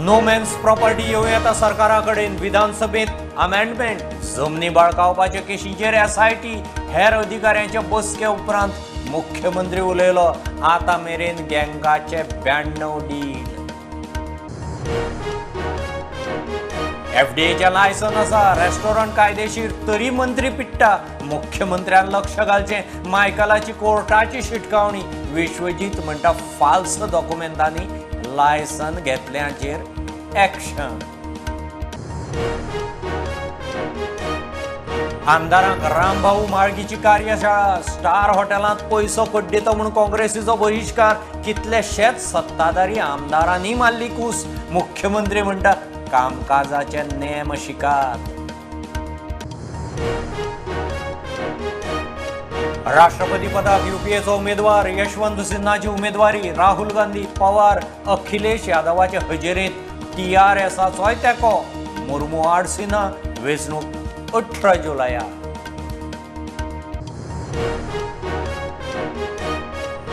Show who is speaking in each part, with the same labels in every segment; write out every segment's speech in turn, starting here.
Speaker 1: No man's property येवं येता सरकारा कडेन. विधानसभेत अमेंडमेंट. जमनी बळकावपाचे केशीचेर एसआयटी. हेर अधिकाऱ्यांच्या बसके उपरांत मुख्यमंत्री उलयलो. आतां मेरेन गँगाचे 92 डील. एफडीएचें लायसन आसा, रेस्टॉरंट कायदेशीर, तरी मंत्री पिट्टा. मुख्यमंत्र्यान लक्ष घालचें. मायकलाची कोर्टाची शिटकावणी. विश्वजीत म्हणटा फाल्स डॉक्युमेंटांनी लायसन घेतल्यांचेर एक्शन. आमदारांक रामभाऊ माळगीची कार्यशाळा. स्टार हॉटेलांत पयसो कड्डिता म्हूण काँग्रेसीचो बहिश्कार. कितलेशेच सत्ताधारी आमदारांनी मारली कूस. मुख्यमंत्री म्हणटा कामकाजाचे नेम शिकात. राष्ट्रपती पदाक युपीएचो उमेदवार यशवंत सिन्हाची उमेदवारी. राहुल गांधी, पवार, अखिलेश यादवाचे हजेरेंत टीआरएसाचोय तेंको. मुर्मू आड सिन्हा. वेंचणूक 18 जुलयाक.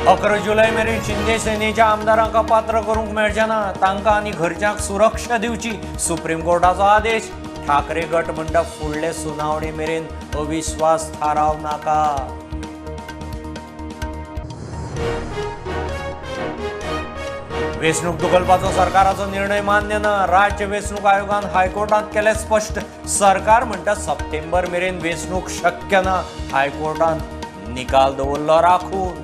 Speaker 1: 11 जुलय मेरेन शिंदे सेनेच्या आमदारांक अपात्र करूंक मेळचें ना. तांकां आनी घरच्यांक सुरक्षा दिवची. सुप्रीम कोर्टाचो आदेश. ठाकरे गट म्हणटा फुडले सुनावणी मेरेन अविश्वास थाराव नाका. वेंचणूक धुकलपाचो सरकाराचो निर्णय मान्य ना. राज्य वेंचणूक आयोगान हायकोर्टांत केलें स्पश्ट. सरकार म्हणटा सप्टेंबर मेरेन वेंचणूक शक्य ना. हायकोर्टान निकाल दवरलो राखून.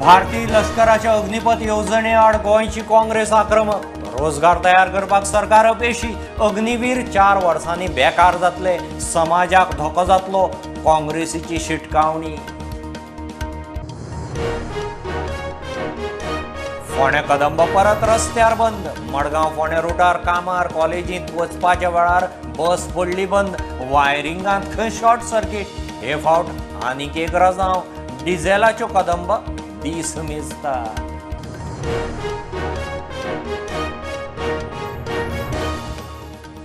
Speaker 1: भारतीय लष्कराच्या अग्निपथ येवजणे आड गोंयची काँग्रेस आक्रमक. रोजगार तयार करपाक सरकार अपेशी. अग्निवीर 4 वर्सांनी बेकार जातले. समाजाक धोको जातलो. काँग्रेसीची शिटकावणी. फोंडें कदंब परत रस्त्यार बंद. मडगांव फोंडें रुटार कामार कॉलेजींत वचपाच्या वेळार बस पडली बंद. वायरिंगांत खंय शॉर्ट सर्किट. हे फावट आनीक एक रजांव. डिझेलाच्यो कदंब दीस मेजता.